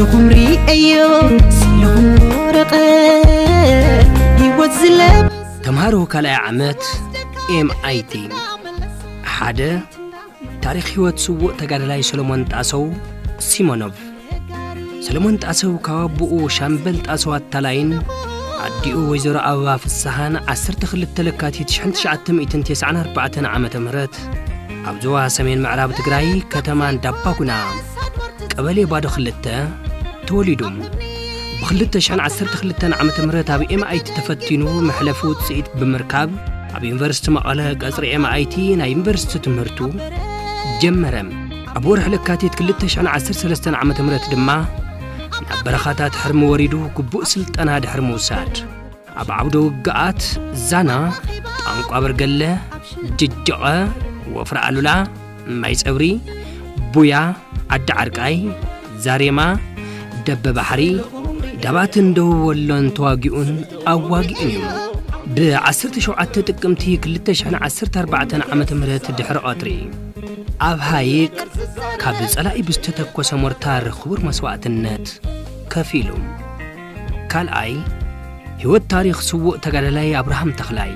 ንኹም ርእዮ ስኢልኹም ወረቐ ህይወት ዝለብ ተምሃሮ ካልኣይ ዓመት ኤምኣይቲ። ሓደ፣ ታሪኽ ህይወት ስዉእ ተጋዳላይ ሰሎሞን ጣሰው ሲሞኖቭ። ሰለሞን ጣሰው ካብ ኣቦኡ ሻምበል ጣሰው ኣታላይን ኣዲኡ ወይዘሮ ኣበባ ፍስሃን ዓሰርተ ክልተ ለካቲት ሽሕን ትሽዓተ ሚእትን ተስዓን ኣርባዕተን ዓመተ ምህረት ኣብ ዞባ ሰሜን ምዕራብ ትግራይ ከተማ እንዳባጉና ቀበሌ ባዶ ክልተ ተወሊዱ። ብክልተ ሽሕን ዓሰርተ ክልተን ዓመተ ምህረት ኣብ ኤምኣይቲ ተፈቲኑ መሕለፊ ውፅኢት ብምርካብ ኣብ ዩኒቨርሲቲ መቐለ ቀፅሪ ኤምኣይቲ ናይ ዩኒቨርሲቲ ትምህርቱ ጀመረ። ኣብ ወርሒ ለካቲት ክልተ ሽሕን ዓሰርተ ሰለስተን ዓመተ ምህረት ድማ ናብ በረኻታት ሕርሚ ወሪዱ ግቡእ ስልጠና ድሕሪ ምውሳድ ኣብ ዓውደ ውግኣት ዛና፣ ጣንቋ በርገለ፣ ጅጀቐ፣ ወፍሪ ኣሉላ፣ ማይ ፀብሪ፣ ቡያ፣ ዓዲ ዓርቃይ፣ ዛሬማ፣ ደበ ባሕሪ፣ ዳባትን ደቡብ ወሎን ተዋጊኡን ኣዋጊኡን እዩ። ብ ዓሰርተ ሸውዓተ ጥቅምቲ ክልተ ሽሕን ዓሰርተ ኣርባዕተን ዓመተ ምህረት ድሕሪ ቀትሪ ኣብ ሃይቅ ካብ ጸላኢ ብዝተተኮሰ ሞርታር ክቡር መስዋእትነት ከፊሉ። ካልኣይ፣ ህይወት ታሪኽ ስዉእ ተጋዳላይ ኣብርሃም ተኽላይ።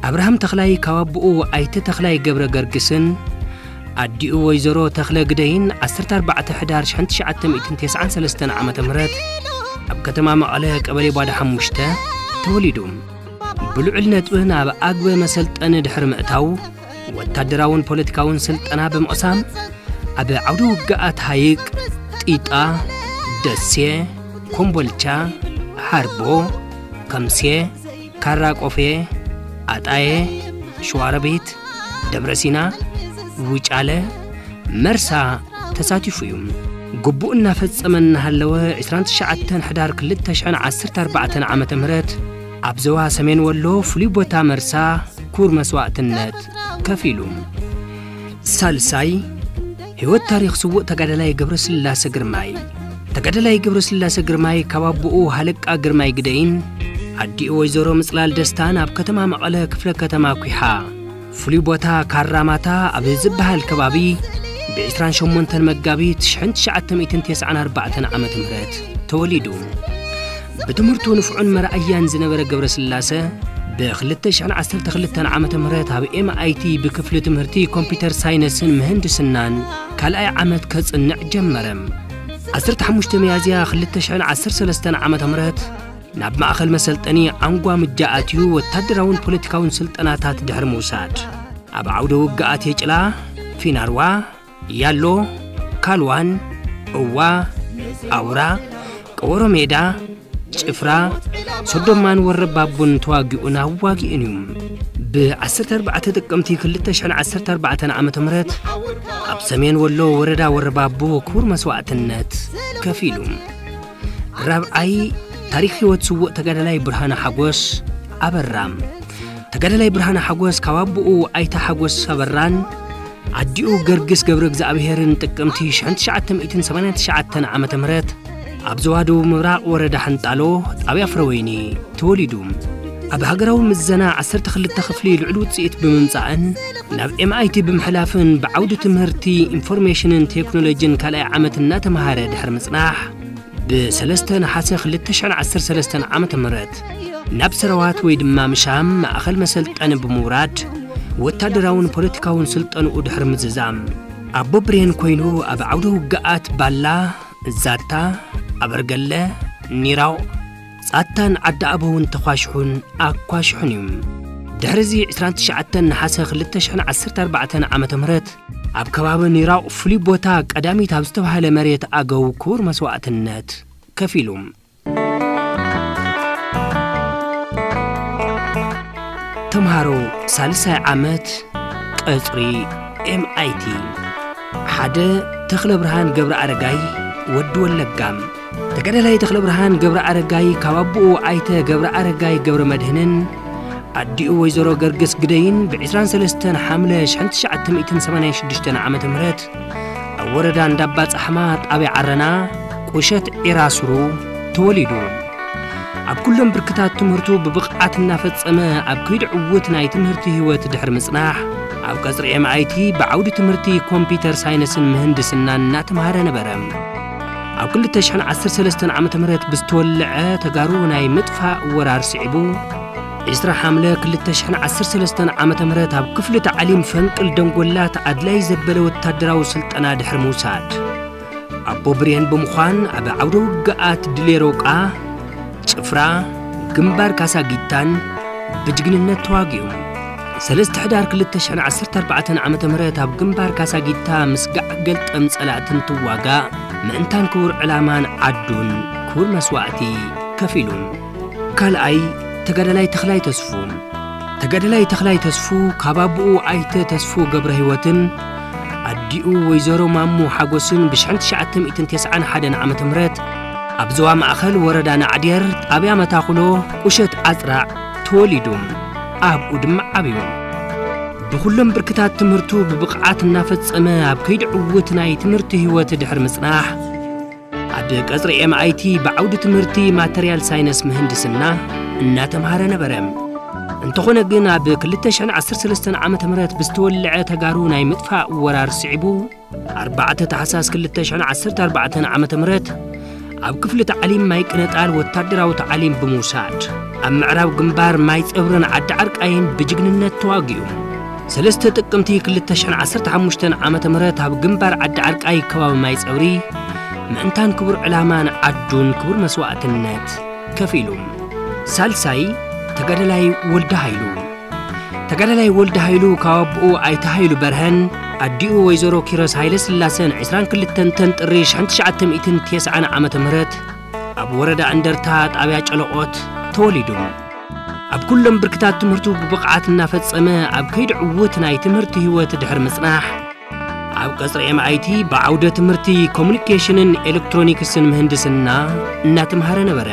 ኣብርሃም ተኽላይ ካብ ኣቦኡ ኣይተ ተኽላይ ገብረ ገርግስን ኣዲኡ ወይዘሮ ተኽለ ግደይን ዓሰርተ ኣርባዕተ ሕዳር ሽሕን ትሽዓተ ሚእትን ተስዓን ሰለስተን ዓመተ ምህረት ኣብ ከተማ መቐለ ቀበሌ ባዶ ሓሙሽተ ተወሊዱ። ብልዑል ነጥቢ ናብ ኣግበ መሰልጠኒ ድሕሪ ምእታው ወታደራውን ፖለቲካውን ስልጠና ብምቕሳም ኣብ ዓውደ ውግኣት ሃይቅ፣ ጢጣ፣ ደሴ፣ ኮምቦልቻ፣ ሓርቦ፣ ከምሴ፣ ካራ ቆፌ፣ ኣጣየ፣ ሸዋሮቢት፣ ደብረ ሲና፣ ውጫለ፣ መርሳ ተሳቲፉ እዩ። ግቡእ እናፈጸመ እናሃለወ ዕስራን ትሽዓተን ሕዳር ክልተ ሽሕን ዓሰርተ ኣርባዕተን ዓመተ ምህረት ኣብ ዞባ ሰሜን ወሎ ፍሉይ ቦታ መርሳ ክቡር መስዋእትነት ከፊሉ። ሳልሳይ፣ ህይወት ታሪኽ ስዉእ ተጋዳላይ ገብረስላሰ ግርማይ። ተጋዳላይ ገብረስላሰ ግርማይ ካብ ኣቦኡ ሃለቃ ግርማይ ግደይን ኣዲኡ ወይዘሮ ምጽላል ደስታን ኣብ ከተማ መቐለ ክፍለ ከተማ ኲሓ ፍሉይ ቦታ ካራማታ ኣብ ዝበሃል ከባቢ ብ ዕስራን ሸሞንተን መጋቢት ሽሕን ትሽዓተ ሚእትን ተስዓን ኣርባዕተን ዓመተ ምህረት ተወሊዱ። ብትምህርቱ ንፉዕን መርኣያን ዝነበረ ገብረስላሰ ብ ክልተ ሽሕን ዓሰርተ ክልተን ዓመተ ምህረት ኣብ ኤምኣይቲ ብክፍሊ ትምህርቲ ኮምፒተር ሳይነስን ምህንድስናን ካልኣይ ዓመት ከጽንዕ ጀመረ። ዓሰርተ ሓሙሽተ ሚያዝያ ክልተ ሽሕን ዓሰርተ ሰለስተን ዓመተ ምህረት ናብ ማእኸል መሰልጠኒ ዓንጓ ምጃ ኣትዩ ወታደራውን ፖለቲካውን ስልጠናታት ድሕሪ ምውሳድ ኣብ ዓውደ ውግኣት የጭላ፣ ፊናርዋ፣ ያሎ፣ ካልዋን፣ እዋ፣ ኣውራ፣ ቀወሮ ሜዳ፣ ጭፍራ፣ ሶዶማን ወረባቡን ተዋጊኡን ኣዋጊኡን እዩ። ብ ዓሰርተ ኣርባዕተ ጥቅምቲ ክልተ ሽሕን ዓሰርተ ኣርባዕተን ዓመተ ምህረት ኣብ ሰሜን ወሎ ወረዳ ወረባቡ ክቡር መስዋእትነት ከፊሉ። ራብዓይ፣ ታሪኽ ህይወት ስዉእ ተጋዳላይ ብርሃነ ሓጎስ ኣበራ። ተጋዳላይ ብርሃነ ሓጎስ ካብ ኣቦኡ ኣይተ ሓጎስ ኣበራን ኣዲኡ ገርግስ ገብረ እግዚኣብሄርን ጥቅምቲ ሽሕን ትሽዓተ ሚእትን ሰማንያን ትሽዓተን ዓመተ ምህረት ኣብ ዞባ ደቡብ ምብራቕ ወረዳ ሕንጣሎ ጣብያ ፍረወይኒ ተወሊዱ። ኣብ ሃገራዊ ምዘና ዓሰርተ ክልተ ክፍሊ ልዑል ውጽኢት ብምምጻእን ናብ ኤምኣይቲ ብምሕላፍን ብዓውዲ ትምህርቲ ኢንፎርሜሽንን ቴክኖሎጂን ካልኣይ ዓመት እናተምሃረ ድሕሪ ምጽናሕ፣ ብሰለስተ ነሓሰ ክልተ ሽሕን ዓሰርተ ሰለስተን ዓመተ ምህረት ናብ ሰረዋት ወይ ድማ ምሻም ማእኸል መሰልጠኒ ብምውራድ፣ ወታደራውን ፖለቲካውን ስልጠንኡ ድሕሪ ምዝዛም፣ ኣቦ ብሬን ኮይኑ ኣብ ዓውደ ውግኣት ባላ፣ ዛታ፣ ኣበርገለ፣ ኒራው፣ ጻታን ዓዲ ኣበውን ተኳሽሑን ኣኳሽሑን እዩ። ድሕሪ እዚ ዕስራን ትሽዓተን ነሓሰ ክልተ ሽሕን ዓሰርተ ኣርባዕተን ዓመተ ምህረት ኣብ ከባቢ ኒራቕ ፍሉይ ቦታ ቀዳሚት ኣብ ዝተባህለ መሬት ኣገው ክቡር መስዋእትነት ከፊሉ። ተምሃሮ ሳልሳይ ዓመት ቀጽሪ ኤምኣይቲ። ሓደ፣ ተኽለ ብርሃን ገብረ ኣረጋይ፣ ወዲ ወለጋ። ተጋዳላይ ተኽለ ብርሃን ገብረ ኣረጋይ ካብ ኣቦኡ ኣይተ ገብረ ኣረጋይ ገብረ መድህንን ኣዲኡ ወይዘሮ ገርግስ ግደይን ብ ዕስራን ሰለስተን ሓምለ ሽሕን ትሽዓተ ሚእትን ሰማንያን ሽዱሽተን ዓመተ ምህረት ኣብ ወረዳ እንዳባ ጻሕማ ጣብያ ዓረና ቁሸት ዒራስሩ ተወሊዱ። ኣብ ኩሎም ብርክታት ትምህርቱ ብብቕዓት እናፈጸመ ኣብ ከይዲ ዕዉት ናይ ትምህርቲ ህይወት ድሕሪ ምጽናሕ ኣብ ቀጽሪ ኤምኣይቲ ብዓውዲ ትምህርቲ ኮምፒተር ሳይንስን ምህንድስናን እናተምሃረ ነበረ። ኣብ ክልተ ሽሕን ዓሰርተ ሰለስተን ዓመተ ምህረት ብዝተወልዐ ተጋሩ ናይ ምጥፋእ ወራር ስዒቡ፣ ዕስራ ሓምለ ክልተ ሽሕን ዓሰርተ ሰለስተን ዓመተ ምህረት ኣብ ክፍሊ ታዕሊም ፈንቅል ደንጎላት ኣድላይ ዘበለ ወታደራዊ ስልጠና ድሕሪ ምውሳድ፣ ኣቦ ብሬን ብምዃን ኣብ ዓውደ ውግኣት ድሌሮቃ፣ ጭፍራ፣ ግንባር ካሳጊታን ብጅግንነት ተዋጊኡ። ሰለስተ ሕዳር ክልተ ሽሕን ዓሰርተ ኣርባዕተን ዓመተ ምህረት ኣብ ግንባር ካሳጊታ ምስ ጋዕ ገልጠም ጸላእትን ትዋጋእ፣ ምእንታን ክቡር ዕላማን ዓዱን ክቡር መስዋእቲ ከፊሉ። ካልኣይ፣ ተጋዳላይ ተኽላይ ተስፉ። ተጋዳላይ ተኽላይ ተስፉ ካብ ኣቦኡ ኣይተ ተስፉ ገብረ ህይወትን ኣዲኡ ወይዘሮ ማሙ ሓጎስን ብሽሕን ትሽዓተ ሚእትን ተስዓን ሓደን ዓመተ ምህረት ኣብ ዞባ ማእኸል ወረዳ ናዕዴር ጣብያ መታኹሎ ቁሸት ኣጽራዕ ተወሊዱ። ኣብኡ ድማ ዓብዩ። ብኹሎም ብርክታት ትምህርቱ ብብቕዓት እናፈጸመ ኣብ ከይዲ ዕውት ናይ ትምህርቲ ህይወት ድሕሪ ምጽናሕ፣ ኣብ ቀጽሪ ኤምኣይቲ ብዓውዲ ትምህርቲ ማተርያል ሳይነስ ምህንድስና እናተምሃረ ነበረ። እንተኾነ ግን ኣብ ክልተ ሽሕን ዓሰርተ ሰለስተን ዓመተ ምህረት ብዝተወልዐ ተጋሩ ናይ ምጥፋእ ወራር ስዒቡ፣ ኣርባዕተ ታሕሳስ ክልተ ሽሕን ዓሰርተ ኣርባዕተን ዓመተ ምህረት ኣብ ክፍሊ ታዕሊም ማይ ቅነጣል ወታደራዊ ታዕሊም ብምውሳድ፣ ኣብ ምዕራብ ግንባር ማይ ጸብርን ዓዲ ዓርቃይን ብጅግንነት ተዋጊኡ። ሰለስተ ጥቅምቲ ክልተ ሽሕን ዓሰርተ ሓሙሽተን ዓመተ ምህረት ኣብ ግንባር ዓዲ ዓርቃይ ከባቢ ማይ ጸብሪ ምእንታን ክቡር ዕላማን ዓዱን ክቡር መስዋእትነት ከፊሉ። ሳልሳይ፣ ተጋዳላይ ወልደ ሃይሉ። ተጋዳላይ ወልደ ሃይሉ ካብ ኣቦኡ ኣይተ ሃይሉ በርሀን ኣዲኡ ወይዘሮ ኪሮስ ሃይለ ስላሰን ዕስራን ክልተን ጥሪ ሽሕን ትሽዓተ ሚእትን ተስዓን ዓመተ ምህረት ኣብ ወረዳ እንደርታ ጣብያ ጨለቆት ተወሊዱ። ኣብ ኩሎም ብርክታት ትምህርቱ ብብቕዓት እናፈጸመ ኣብ ከይዲ ዕውት ናይ ትምህርቲ ህይወት ድሕሪ ምጽናሕ፣ ኣብ ቀጽሪ ኤምኣይቲ ብዓውደ ትምህርቲ ኮሙኒኬሽንን ኤሌክትሮኒክስን ምህንድስና እናተምሃረ ነበረ።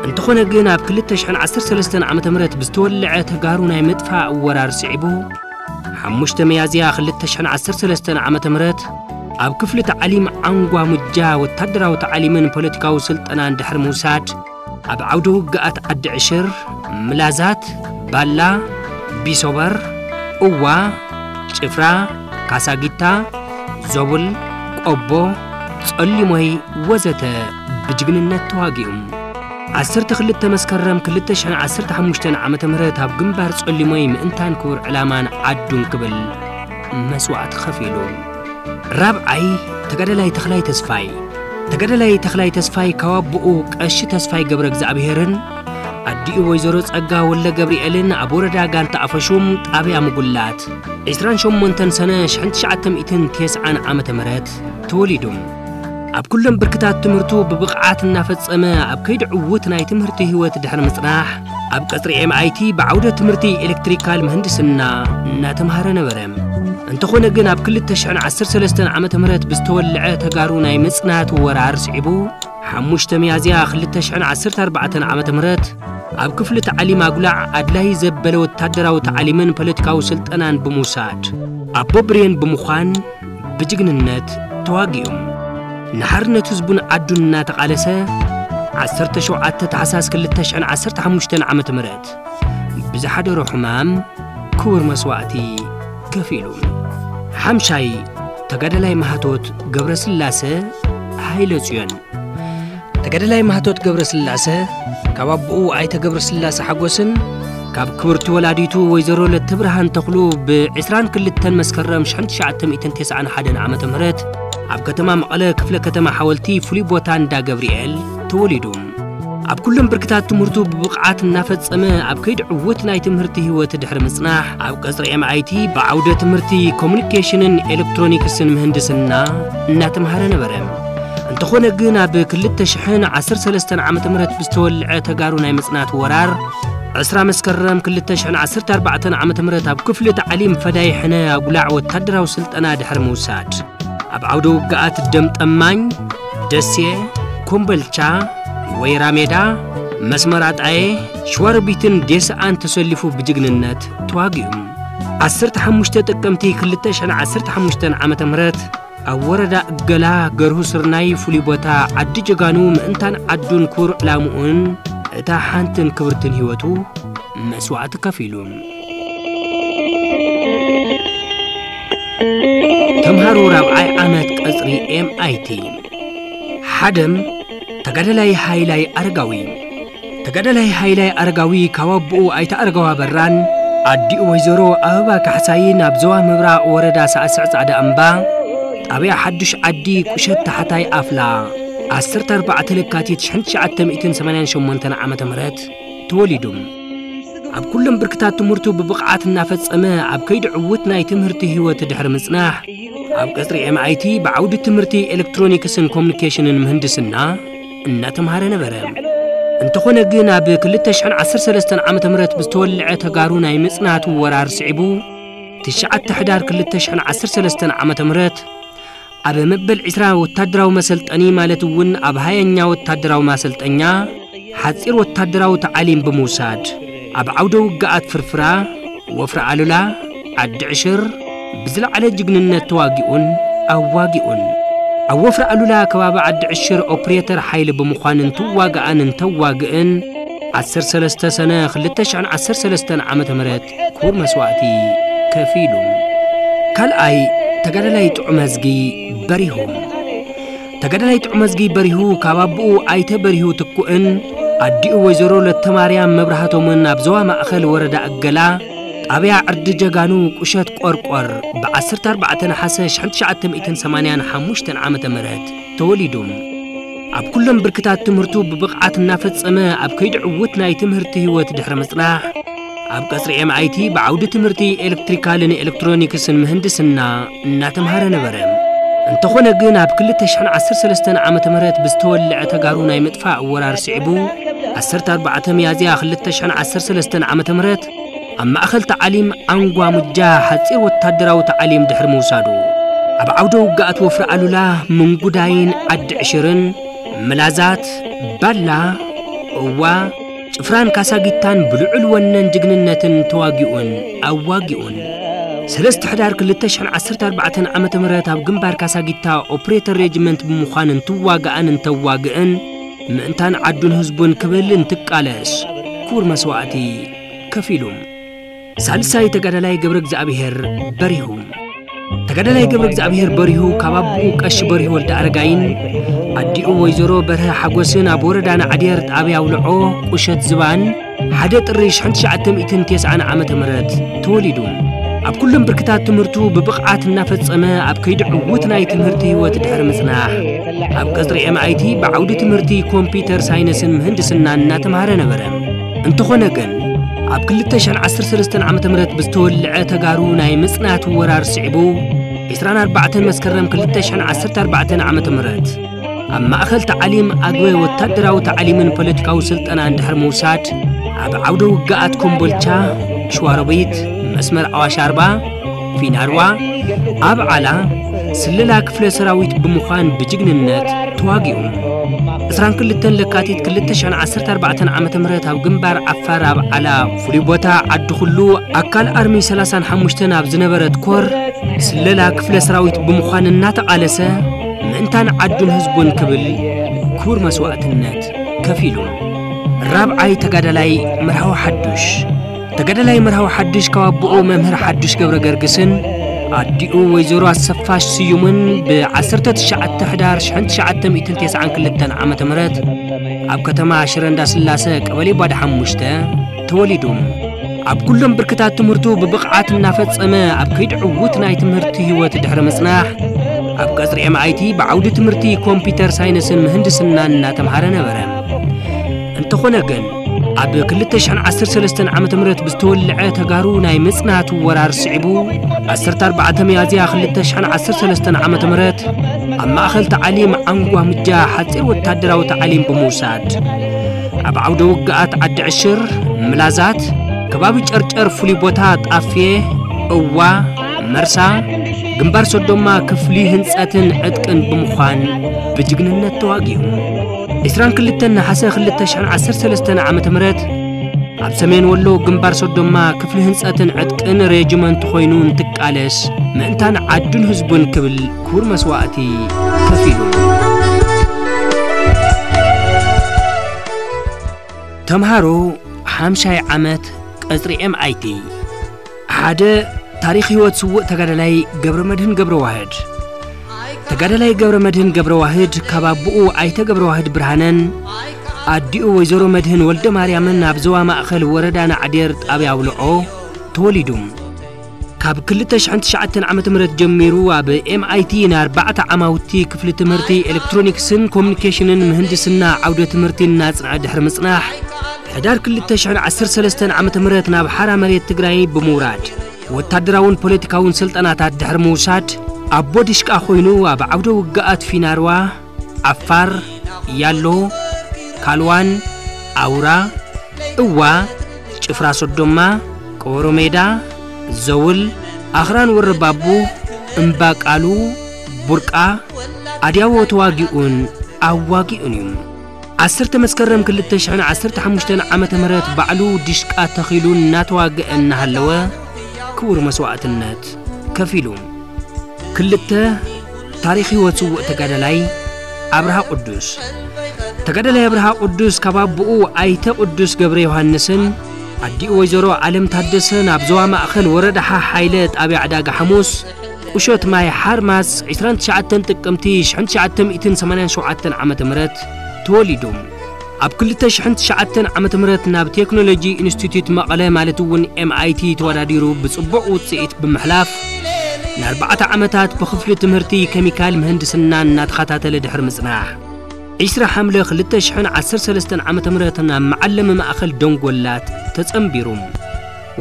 እንተኾነ ግን ኣብ ክልተ ሽሕን ዓሰርተ ሰለስተን ዓመተ ምህረት ብዝተወልዐ ተጋሩ ናይ ምጥፋእ ወራር ስዒቡ፣ ሓሙሽተ ሚያዝያ ክልተ ሽሕን ዓሰርተ ሰለስተን ዓመተ ምህረት ኣብ ክፍሊ ታዕሊም ዓንጓ ሙጃ ወታደራዊ ታዕሊምን ፖለቲካዊ ስልጠናን ድሕሪ ምውሳድ፣ ኣብ ዓውደ ውግኣት ዓዲ ዕሽር፣ ምላዛት፣ ባላ፣ ቢሶበር፣ እዋ፣ ጭፍራ፣ ካሳጊታ፣ ዞብል፣ ቆቦ፣ ጸሊሞይ ወዘተ ብጅግንነት ተዋጊኡ። ዓሰርተ ክልተ መስከረም ክልተ ሽሕን ዓሰርተ ሓሙሽተን ዓመተ ምህረት ኣብ ግንባር ጸሊሞይ ምእንታን ክቡር ዕላማን ዓዱን ክብል መስዋእቲ ከፊሉ። ራብዓይ፣ ተጋዳላይ ተኽላይ ተስፋይ። ተጋዳላይ ተኽላይ ተስፋይ ካብ ኣቦኡ ቀሺ ተስፋይ ገብረ እግዚኣብሄርን ኣዲኡ ወይዘሮ ጸጋ ወልደ ገብርኤልን ኣብ ወረዳ ጋንታ ኣፈሹም ጣብያ ምጉላት ዕስራን ሸሞንተን ሰነ ሽሕን ትሽዓተ ሚእትን ተስዓን ዓመተ ምህረት ተወሊዱ። ኣብ ኩሎም ብርክታት ትምህርቱ ብብቕዓት እናፈጸመ ኣብ ከይዲ ዕውት ናይ ትምህርቲ ህይወት ድሕሪ ምጽናሕ፣ ኣብ ቀጽሪ ኤምኣይቲ ብዓውደ ትምህርቲ ኤሌክትሪካል ምህንድስና እናተምሃረ ነበረ። እንተኾነ ግን ኣብ ክልተ ሽሕን ዓሰርተ ሰለስተን ዓመተ ምህረት ብዝተወልዐ ተጋሩ ናይ ምጽናት ወራር ስዒቡ፣ ሓሙሽተ ሚያዝያ ክልተ ሽሕን ዓሰርተ ኣርባዕተን ዓመተ ምህረት ኣብ ክፍሊ ታዕሊም ኣጉላዕ ኣድላይ ዘበለ ወታደራዊ ታዕሊምን ፖለቲካዊ ስልጠናን ብምውሳድ፣ ኣቦ ብሬን ብምዃን ብጅግንነት ተዋጊኡ። ንሓርነት ህዝቡን ዓዱን እናተቓለሰ፣ ዓሰርተ ሸውዓተ ታሕሳስ ክልተ ሽሕን ዓሰርተ ሓሙሽተን ዓመተ ምህረት ብዝሓደሮ ሕማም ክቡር መስዋእቲ ከፊሉ። ሓምሻይ፣ ተጋዳላይ ማህቶት ገብረስላሰ ሃይለ ጽዮን። ተጋዳላይ ማህቶት ገብረስላሰ ካብ ኣቦኡ ኣይተ ገብረስላሰ ሓጎስን ካብ ክብርቲ ወላዲቱ ወይዘሮ ለተብርሃን ተኽሉ ብ ዕስራን ክልተን መስከረም ሽሕን ትሽዓተ ሚእትን ተስዓን ሓደን ዓመተ ምህረት ኣብ ከተማ መቐለ ክፍለ ከተማ ሓወልቲ ፍሉይ ቦታ እንዳ ገብርኤል ተወሊዱ። ኣብ ኩሎም ብርክታት ትምህርቱ ብብቕዓት እናፈጸመ ኣብ ከይዲ ዕውት ናይ ትምህርቲ ህይወት ድሕሪ ምጽናሕ፣ ኣብ ቀጽሪ ኤምኣይቲ ብዓውደ ትምህርቲ ኮሙኒኬሽንን ኤሌክትሮኒክስን ምህንድስና እናተምሃረ ነበረ። እንተኾነ ግን ኣብ ክልተ ሽሕን ዓሰርተ ሰለስተን ዓመተ ምህረት ብዝተወልዐ ተጋሩ ናይ ምጽናት ወራር፣ ዕስራ መስከረም ክልተ ሽሕን ዓሰርተ ኣርባዕተን ዓመተ ምህረት ኣብ ክፍሊ ታዕሊም ፈዳይ ሕነ ኣጉላዕ ወታደራዊ ስልጠና ድሕሪ ምውሳድ፣ ኣብ ዓውደ ውግኣት ደም ጠማኝ፣ ደሴ፣ ኮምበልቻ፣ ወይራ ሜዳ፣ መስመር ኣጣየ፣ ሸዋሮቢትን ዴስኣን ተሰሊፉ ብጅግንነት ተዋጊኡ። ዓሰርተ ሓሙሽተ ጥቅምቲ ክልተ ሽሕን ዓሰርተ ሓሙሽተን ዓመተ ምህረት ኣብ ወረዳ እገላ ገርሁ ስርናይ ፍሉይ ቦታ ዓዲ ጀጋኑ ምእንታን ዓዱን ክቡር ዕላምኡን እታ ሓንትን ክብርትን ህይወቱ መስዋእቲ ከፊሉ። ተምሃሮ ራብዓይ ዓመት ቀጽሪ ኤምኣይቲ። ሓደም ተጋዳላይ ሃይላይ ኣረጋዊ። ተጋዳላይ ሃይላይ ኣረጋዊ ካብ ኣቦኡ ኣይተ ኣረጋዊ ኣበራን ኣዲኡ ወይዘሮ ኣበባ ካሕሳይን ኣብ ዞባ ምብራቕ ወረዳ ሳዕስዕ ጻዕዳ እምባ ጣብያ ሓዱሽ ዓዲ ቁሸት ታሕታይ ኣፍላ ዓሰርተ ኣርባዕተ ለካቲት ሽሕን ትሽዓተ ሚእትን ሰማንያን ሸሞንተን ዓመተ ምህረት ተወሊዱ። ኣብ ኩሎም ብርክታት ትምህርቱ ብብቕዓት እናፈጸመ ኣብ ከይዲ ዕዉት ናይ ትምህርቲ ህይወት ድሕሪ ምጽናሕ ኣብ ቀጽሪ ኤምኣይቲ ብዓውዲ ትምህርቲ ኤሌክትሮኒክስን ኮሙኒኬሽንን ምህንድስና እናተምሃረ ነበረ። እንተኾነ ግን ኣብ ክልተ ሽሕን ዓሰርተ ሰለስተን ዓመተ ምህረት ብዝተወልዐ ተጋሩ ናይ ምጽናት ወራር ስዒቡ ትሽዓተ ሕዳር ክልተ ሽሕን ዓሰርተ ሰለስተን ዓመተ ምህረት ኣብ መበል ዕስራ ወታደራዊ መሰልጠኒ ማለት እውን ኣብ ሃያኛ ወታደራዊ ማሰልጠኛ ሓጺር ወታደራዊ ተዓሊም ብምውሳድ ኣብ ዓውደ ውግኣት ፍርፍራ፣ ወፍሪ ኣሉላ፣ ዓዲ ዕሽር ብዝለዓለ ጅግንነት ተዋጊኡን ኣዋጊኡን። ኣብ ወፍሪ ኣሉላ ከባቢ ዓዲ ዕሽር ኦፕሬተር ሓይሊ ብምዃን እንትዋግኣን እንተዋግእን ዓሰርተ ሰለስተ ሰነ ክልተ ሽሕን ዓሰርተ ሰለስተን ዓመተ ምህረት ክቡር መስዋእቲ ከፊሉ። ካልኣይ ተጋዳላይ ጥዑመዝጊ በሪሁ። ተጋዳላይ ጥዑመዝጊ በሪሁ ካብ ኣቦኡ ኣይተ በሪሁ ትኩእን ኣዲኡ ወይዘሮ ለተማርያም መብራህቶምን ኣብ ዞባ ማእኸል ወረዳ እገላ ጣብያ ዕርዲ ጀጋኑ ቁሸት ቆርቆር ብዓሰርተ ኣርባዕተ ነሓሰ ሽሕን ትሽዓተ ሚእትን ሰማንያን ሓሙሽተን ዓመተ ምህረት ተወሊዱ። ኣብ ኩሎም ብርክታት ትምህርቱ ብብቕዓት እናፈጸመ ኣብ ከይዲ ዕዉት ናይ ትምህርቲ ህይወት ድሕሪ ምጽናሕ ኣብ ቀጽሪ ኤምኣይቲ ብዓውዲ ትምህርቲ ኤሌክትሪካልን ኤሌክትሮኒክስን ምህንድስና እናተምሃረ ነበረ። እንተኾነ ግን ኣብ ክልተ ሽሕን ዓሰርተ ሰለስተን ዓመተ ምህረት ብዝተወልዐ ተጋሩ ናይ ምጥፋእ ወራር ስዒቡ ዓሰርተ ኣርባዕተ ሚያዝያ ክልተ ሽሕን ዓሰርተ ሰለስተን ዓመተ ምህረት ኣብ ማእኸል ተዓሊም ዓንጓ ሙጃ ሓጺር ወታደራዊ ተዓሊም ድሕሪ ምውሳዱ ኣብ ዓውደ ውግኣት ወፍሪ ኣሉላ ምንጉዳይን ዓዲ ዕሽርን ምላዛት፣ ባላ፣ እዋ፣ ጭፍራን ካሳጊታን ብልዑል ወነን ጅግንነትን ተዋጊኡን ኣዋጊኡን። ሰለስተ ሕዳር ክልተ ሽሕን ዓሰርተ ኣርባዕተን ዓመተ ምህረት ኣብ ግንባር ካሳጊታ ኦፕሬተር ሬጅመንት ብምዃን እንትዋጋእን እንተዋግእን ምእንታን ዓዱን ህዝቡን ክብል እንትቃለስ ክቡር መስዋእቲ ከፊሉ። ሳልሳይ ተጋዳላይ ገብረ እግዚኣብሔር በሪሁ። ተጋዳላይ ገብረ እግዚኣብሔር በሪሁ ካብ ኣቦኡ ቀሺ በሪሁ ወልደ ኣረጋይን ኣዲኡ ወይዘሮ በርሀ ሓጎስን ኣብ ወረዳ ናዕዴር ጣብያ ኣውልዖ ቁሸት ዝባን ሓደ ጥሪ ሽሕን ትሽዓተ ሚእትን ተስዓን ዓመተ ምህረት ተወሊዱ። ኣብ ኩሎም ብርክታት ትምህርቱ ብብቕዓት እናፈጸመ ኣብ ከይዲ ዕዉት ናይ ትምህርቲ ህይወት ድሕሪ ምጽናሕ ኣብ ቀጽሪ ኤምኣይቲ ብዓውዲ ትምህርቲ ኮምፒውተር ሳይንስን ምህንድስናን እናተምሃረ ነበረ። እንተኾነ ግን ኣብ ክልተ ሽሕን ዓሰርተ ሰለስተን ዓመተ ምህረት ብዝተወልዐ ተጋሩ ናይ ምጽናት ወራር ስዒቡ ዕስራን ኣርባዕተን መስከረም ክልተ ሽሕን ዓሰርተ ኣርባዕተን ዓመተ ምህረት ኣብ ማእኸል ተዓሊም ኣግበ ወታደራዊ ተዓሊምን ፖለቲካዊ ስልጠና እንድሕር ምውሳድ ኣብ ዓውደ ውግኣት ኮምቦልቻ፣ ሸዋሮቢት፣ መስመር ኣዋሽ ኣርባ፣ ፊናርዋ፣ ኣብ ዓላ ስለላ ክፍለ ሰራዊት ብምዃን ብጅግንነት ተዋጊኡ። ዕስራን ክልተን ለካቲት ክልተ ሽሕን ዓሰርተ ኣርባዕተን ዓመተ ምህረት ኣብ ግንባር ዓፋር ኣብ ዓላ ፍሉይ ቦታ ዓዲ ኩሉ ኣካል ኣርሚ ሰላሳን ሓሙሽተን ኣብ ዝነበረት ኮር ስለላ ክፍለ ሰራዊት ብምዃን እናተቓለሰ ምእንታን ዓዱን ህዝቡን ክብል ክቡር መስዋእትነት ከፊሉ። ራብዓይ ተጋዳላይ መርሃዊ ሓዱሽ። ተጋዳላይ መርሃዊ ሓዱሽ ካብ ኣቦኡ መምህር ሓዱሽ ገብረ ገርግስን ኣዲኡ ወይዘሮ ኣሰፋሽ ስዩምን ብ ዓሰርተ ትሽዓተ ሕዳር ሽሕን ትሽዓተ ሚእትን ተስዓን ክልተን ዓመተ ምህረት ኣብ ከተማ ሽረ እንዳስላሰ ቀበሌ ባዶ ሓሙሽተ ተወሊዱ። ኣብ ኩሎም ብርክታት ትምህርቱ ብብቕዓት እናፈጸመ ኣብ ከይዲ ዕዉት ናይ ትምህርቲ ህይወት ድሕሪ ምጽናሕ ኣብ ቀጽሪ ኤምኣይቲ ብዓውዲ ትምህርቲ ኮምፒውተር ሳይንስን ምህንድስናን እናተምሃረ ነበረ። እንተኾነ ግን ኣብ ክልተ ሽሕን ዓሰርተ ሰለስተን ዓመተ ምህረት ብዝተወልዐ ተጋሩ ናይ ምጽናት ወራር ስዒቡ ዓሰርተ ኣርባዕተ ሚያዝያ ክልተ ሽሕን ዓሰርተ ሰለስተን ዓመተ ምህረት ኣብ ማእኸል ተዓሊም ዓንጓ ምጃ ሓጺር ወታደራዊ ተዓሊም ብምውሳድ ኣብ ዓውደ ውግኣት ዓዲ ዕሽር፣ ምላዛት፣ ከባቢ ጨርጨር ፍሉይ ቦታ ጣፍየ፣ እዋ፣ መርሳ፣ ግንባር ሶዶማ ክፍሊ ህንጸትን ዕጥቅን ብምዃን ብጅግንነት ተዋጊኡ። ዕስራን ክልተን ነሓሰ ክልተ ሽሕን ዓሰርተ ሰለስተን ዓመተ ምህረት ኣብ ሰሜን ወሎ ግንባር ሶዶማ ክፍሊ ህንጸትን ዕጥቅን ሬጅመንት ኮይኑ እንትቃለስ ምእንታን ዓዱን ህዝቡን ክብል ክቡር መስዋእቲ ከፊሉ። ተምሃሮ ሓምሻይ ዓመት ቀጽሪ ኤምኣይቲ። ሓደ ታሪኽ ህይወት ስዉእ ተጋዳላይ ገብረ መድህን ገብረ ዋህድ። ተጋዳላይ ገብረ መድህን ገብረ ዋህድ ካብ ኣቦኡ ኣይተ ገብረ ዋህድ ብርሃነን ኣዲኡ ወይዘሮ መድህን ወልደ ማርያምን ኣብ ዞባ ማእኸል ወረዳ ናዕዴር ጣብያ ኣውልዖ ተወሊዱ። ካብ ክልተ ሽሕን ትሽዓተን ዓመተ ምህረት ጀሚሩ ኣብ ኤምኣይቲ ንኣርባዕተ ዓማውቲ ክፍሊ ትምህርቲ ኤሌክትሮኒክስን ኮሙኒኬሽንን ምህንድስና ዓውደ ትምህርቲ እናጽንዐ ድሕሪ ምጽናሕ፣ ሕዳር ክልተ ሽሕን ዓሰርተ ሰለስተን ዓመተ ምህረት ናብ ሓራ መሬት ትግራይ ብምውራድ፣ ወታደራውን ፖለቲካውን ስልጠናታት ድሕሪ ምውሳድ፣ ኣቦ ድሽቃ ኮይኑ ኣብ ዓውደ ውግኣት ፊናርዋ፣ ዓፋር፣ ያሎ፣ ካልዋን፣ ኣውራ፣ እዋ፣ ጭፍራ ሶዶማ፣ ቀወሮ ሜዳ፣ ዘውል፣ ኣኽራን ወረባቡ፣ እምባ ቃሉ፣ ቡርቃ፣ ኣድያቦ ተዋጊኡን ኣዋጊኡን እዩ። ዓሰርተ መስከረም ክልተ ሽሕን ዓሰርተ ሓሙሽተን ዓመተ ምህረት ባዕሉ ድሽቃ ተኺሉ እናተዋግአ እናሃለወ ክቡር መስዋእትነት ከፊሉ። ክልተ፣ ታሪኽ ህይወት ስዉእ ተጋዳላይ ኣብርሃ ቅዱስ። ተጋዳላይ ኣብርሃ ቅዱስ ካብ ኣቦኡ ኣይተ ቅዱስ ገብረ ዮሃንስን ኣዲኡ ወይዘሮ ዓለም ታደሰን ኣብ ዞባ ማእኸል ወረዳ ሓሓይለ ጣብያ ዕዳጋ ሓሙስ ቁሸት ማይ ሓርማዝ ዕስራን ትሽዓተን ጥቅምቲ ሽሕን ትሽዓተ ሚእትን ሰማንያን ሸውዓተን ዓመተ ምህረት ተወሊዱ። ኣብ ክልተ ሽሕን ትሽዓተን ዓመተ ምህረት ናብ ቴክኖሎጂ ኢንስቲትዩት መቐለ ማለት እውን ኤምኣይቲ ተወዳዲሩ ብጽቡቕ ውጽኢት ብምሕላፍ ንኣርባዕተ ዓመታት ብክፍሊ ትምህርቲ ኬሚካል ምህንድስና እናተኸታተለ ድሕሪ ምጽናሕ፣ ዕስራ ሓምለ ክልተ ሽሕን ዓሰርተ ሰለስተን ዓመተ ምህረት ናብ መዓለሚ ማእኸል ደንጎላት ተጸንቢሩ።